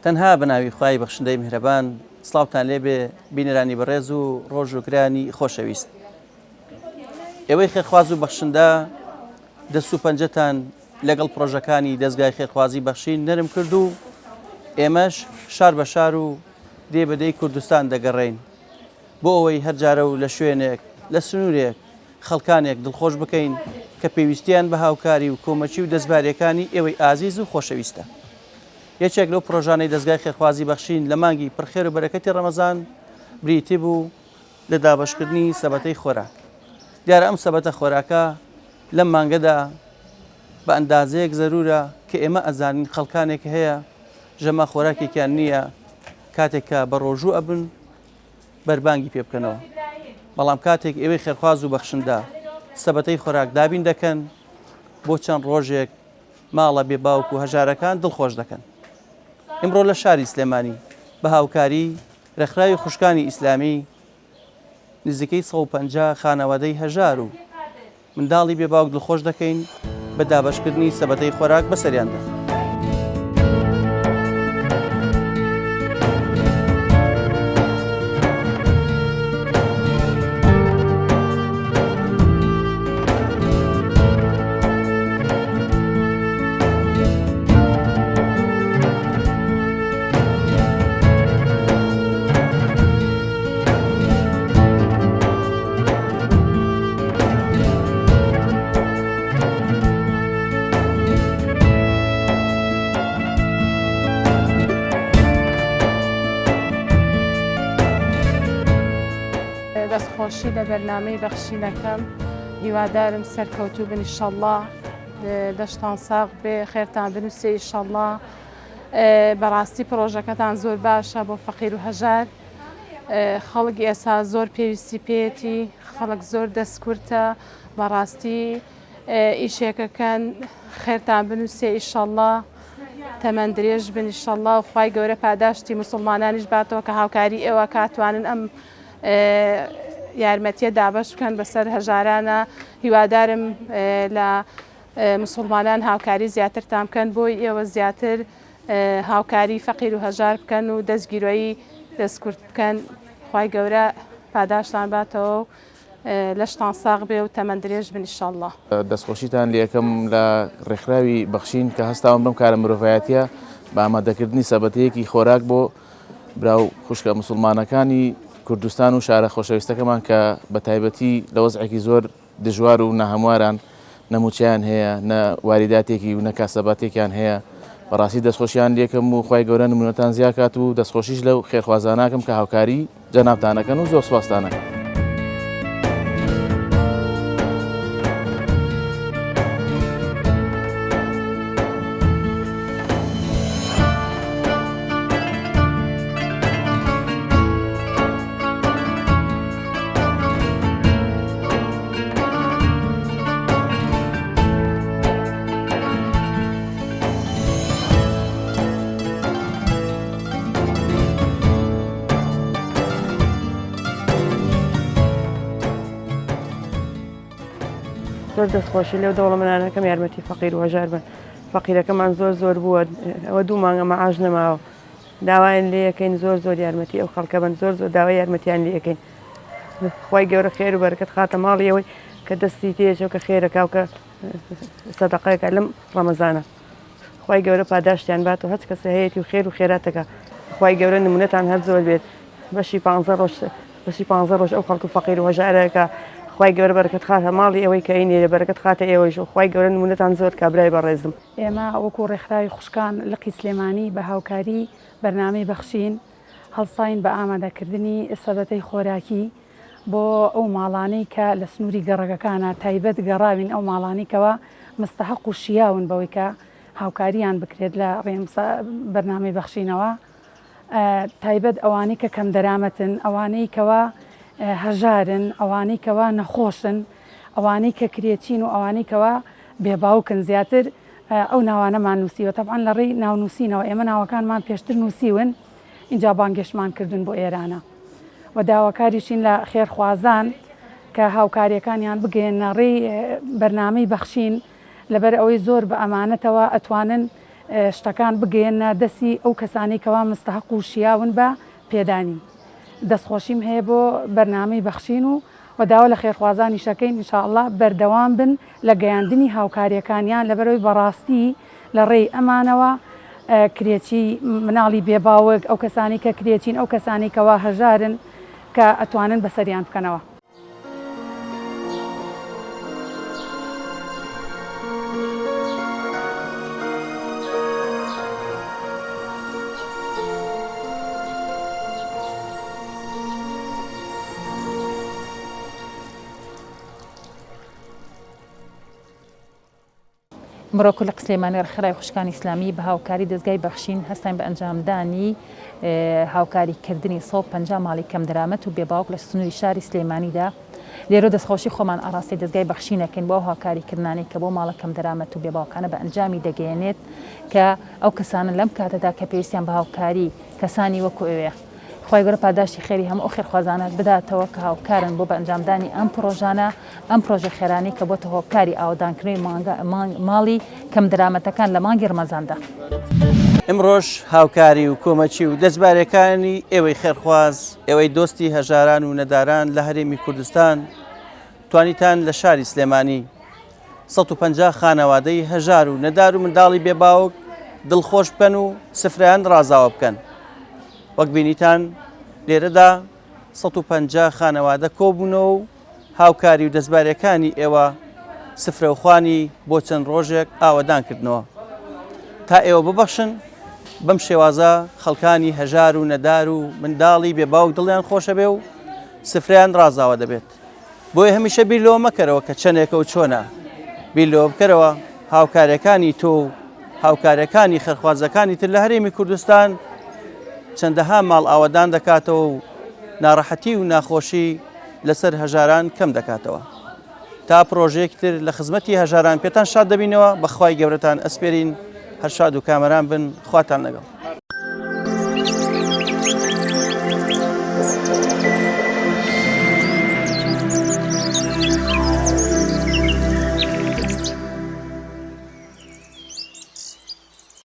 تەنها بە ناوی خوای بەخشندەی میهرەبان سڵاوتان لێبێ بینەرانی بەڕێز و ڕۆژوگرانی خۆشەویست. ئێوەی خێرخواز و بەخشندە دەست و پەنجەتان لەگەڵ پڕۆژەکانی دەزگای خێرخوازی بەخشین نەرم کرد و ئێمەش شار بە شار و دێ بە دێی کوردستان دەگەڕێین بۆ ئەوەی هەر جارە و لە شوێنێک لە سنوورێک خەڵکانێک دڵخۆش بکەین کە پێویستیان بە هاوکاری و کۆمەکی و دەستباریەکانی ئێوەی ئازیز و خۆشەویستە. یەکێک لەو پڕۆژانەی دەزگای خێرخوازی بەخشین لە مانگی پڕخێر و بەرەکەتی ڕەمەزان بریتی بوو لە دابەشکردنی سەبەتەی خۆراک. دیارە ئەم سەبەتە خۆراکە لەم مانگەدا بە ئەندازەیەک زەرورە کە ئێمە ئەزانین خەڵکانێک هەیە ژەمە خۆراکێکیان نییە کاتێک کە بە ڕۆژوو ئەبن بەربانگی پێ بکەنەوە بەڵام کاتێک ئێوەی خێرخواز و بەخشندە سەبەتەی خۆراک دابین دەکەن بۆ چەند ڕۆژێک ماڵە بێ باوک و هەژارەکان دڵخۆش دەکەن. ئیمڕۆ لە شاری سلێمانی بە هاوکاری رێکخراوی خوشکانی ئیسلامی نزیکەی 150 خانەوادەی هەژار و منداڵی بێ باوک دڵخۆش دەکەین بە دابەشکردنی سەبەتەی خۆراک بەسەریاندا. دەستخۆشی لە بەرنامەی بەخشینەکەم هیوادارم سەرکەوتوو بن ئیشەڵڵا لەشتان ساغ بێ خێرتان بنووسێ ئیشەڵڵا بەڕاستی پرۆژەکەتان زۆر باشە بۆ فەقیر و هەژار خەڵک ئێسا زۆر پێویستی پێیەتی خەڵک زۆر دەستکورتە بەڕاستی ئیشێکەکەن خێرتان بنووسێ ئیشەڵڵا تەمەن درێژ بن ئیشەڵڵا و خوای گەورە پاداشتی موسڵمانانیش باتەوە کە هاوکاری ئێوە کاتوانن ئەم یارمەتیە دابەش بکەن بەسەر هەژارانە هیوادارم لە مسلمانان هاوکاری زیاترتان بکەن بۆی ئێوە زیاتر هاوکاری فەقیر و هەژار بکەن و دەستگیرۆیی دەستکورت بکەن خوای گەورە پاداشتان باتەوە و لەشتان ساغ بێ و تەمەن درێژ بن ئیشەڵڵا. دەستخۆشیتان لێکەم لە ڕێکخراوی بەخشین کە هەستاون بەم کارە مرۆڤایەتیە بە ئامادەکردنی سەبەتەیەکی خۆراک بۆ برا و خوشکە مسوڵمانەکانی کوردستان و شارە خۆشەویستەکەمان کە بە تایبەتی لە وەزعێکی زۆر دژوار و ناهەمواران نە موچەیان هەیە نە واریداتێکی و نە کاسەباتێکیان هەیە بەڕاستی دەستخۆشیان لێکەم و خوای گەورە نمونەتان زیاکات و دەستخۆشیش لەو خێرخوازاناکەم کە هاوکاری جەنابتانەکەن و زۆر سوپاستانەکەم. زۆر دەستخۆشی لەو دەوڵەمەنانەکەم یارمەتی فەقیر و هەژار بن فەقیرەکەمان زۆر زۆر بووە ئەوە دوو مانگە مەعاش نەماوە داوایان لێ یەکەین زۆر زۆر یارمەتی ئەو خەڵکە بن زۆر زۆر داوای یارمەتیان لێ یەکەین خوای گەورە خێر و بەرەکەت خاتە ماڵی ئەوەی کە دەستی تێچەوە کە خێرەکە و کە سەدەقەکە لەم ڕەمەزانە خوای گەورە پاداشتیان بات و هەچ کەسە هەیەتی و خێر و خێراتەکە خوای گەورە نمونەتان هەر زۆر بێت بەشی پ ڕۆژ بەشی پ ڕۆژ ئەو خەڵک و فەقیر و هەژارەکە خوای گەورە بەرەکەت خاتە ماڵی ئەوەی کە ئەینێرێ بەرەکەت خاتە ئێوەیش و خوای گەورە نمونەتان زۆر کا برای بەڕێزم. ئێمە وەکو ڕێکخراوی خوشکان لقی سلێمانی بە هاوکاری بەرنامەی بەخشین هەڵساین بە ئامادەکردنی سەبەتەی خۆراکی بۆ ئەو ماڵانەی کە لە سنووری گەڕەکەکانە تایبەت گەڕاوین ئەو ماڵانەی کەوا مستەحەق و شیاون بەوەی کە هاوکاریان بکرێت لە بەرنامەی بەخشینەوە تایبەت ئەوانەی کە کەمدەرامەتن ئەوانەی کەوا هەژارن ئەوانەی کەوا نەخۆشن ئەوانەی کە کرێچین و ئەوانەی کەوا بێباوکن زیاتر ئەو ناوانەمان نووسیوە تەبعەن لە ڕێی ناونووسینەوە ئێمە ناوەکانمان پێشتر نووسیون ئینجا بانگێشتمان کردوون بۆ ئێرانە و داواکاریشین لە خێرخوازان کە هاوکاریەکانیان بگەیەننە ڕێی بەرنامەی بەخشین لەبەر ئەوەی زۆر بە ئەمانەتەوە ئەتوانن. شتەکان بگەیەننە دەستی ئەو کەسانەی کەوا مستەهەق و شیاون بە پێدانی. دەستخۆشیم هەیە بۆ بەرنامەی بەخشین و و داوا لە خێرخوازانیش ئەکەین ان شاء اللە بەردەوام بن لە گەیاندنی هاوکاریەکانیان لەبەرئەوەی بەڕاستی لە ڕێی ئەمانەوە کرێچی مناڵی بێ باوک ئەو کەسانەی کە کرێچین ئەو کەسانەی کەوا هەژارن کە ئەتوانن بەسەریان بکەنەوە. ئمڕۆ لق سلێمانی ڕێکخراوی خوشکانی ئیسلامی بە هاوکاری دەزگای بەخشین هەستاین بە ئەنجامدانی هاوکاری کردنی 150 ماڵی کەمدەرامەت و بێباوک لە سنووری شاری سلێمانیدا لێرە دەستخۆشی خۆمان ئاڕاستەی دەزگای بەخشین ئەکەین بۆ ئەو هاوکاری کردنانەی کە بۆ ماڵە کەمدەرامەت و بێباوکانە بە ئەنجامی دەگەیەنێت کە ئەو کەسانە لەم کاتەدا کە پێویستیان بە هاوکاری کەسانی وەکو ئەوەیە. خوای گەورە پاداشتی خێری هەموو ئەو خێرخوازانە بداتەوە کە هاوکارن بۆ بە ئەنجامدانی ئەم پڕۆژانە، ئەم پڕۆژە خێرانەی کە بۆتە هۆکاری ئاوەدانکردنەوەی ماڵی کەمدەرامەتەکان لە مانگی ڕەمەزاندا. ئمڕۆش هاوکاری و کۆمەکی و دەستبارێکانی ئێوەی خێرخواز، ئێوەی دۆستی هەژاران و نەداران لە هەرێمی کوردستان، توانیتان لە شاری سلێمانی 150 خانەوادەی هەژار و نەدار و منداڵی بێ باوک دڵخۆش بکەن و سفرەیان ڕازاوە بکەن. وەک بینیتان لێرەدا 150 خانەوادە کۆبوونەوە و هاوکاری و دەستبارەکانی ئێوە سفرە و خوانی بۆ چەند ڕۆژێک ئاوەدان کردنەوە تا ئێوە ببەخشن بەم شێوازە خەڵکانی هەژار و نەدار و منداڵی بێ باوک دڵیان خۆشە بێ و سفرەیان ڕازاوە دەبێت. بۆیە هەمیشە بیر لەوە مەکەرەوە کە چەندێکە و چۆنە، بیر لەوە بکەرەوە هاوکاریەکانی تۆ و هاوکاریەکانی خێرخوازەکانی تر لە هەرێمی کوردستان چەندەها ماڵ ئاوەدان دەکاتەوە و ناڕەحەتی و ناخۆشی لەسەر هەژاران کەم دەکاتەوە. تا پرۆژەیەکی تر لە خزمەتی هەژاران پێتان شاد دەبینەوە بەخوای گەورەتان ئەسپێرین هەر شاد و کامەران بن خواتان لەگەڵ.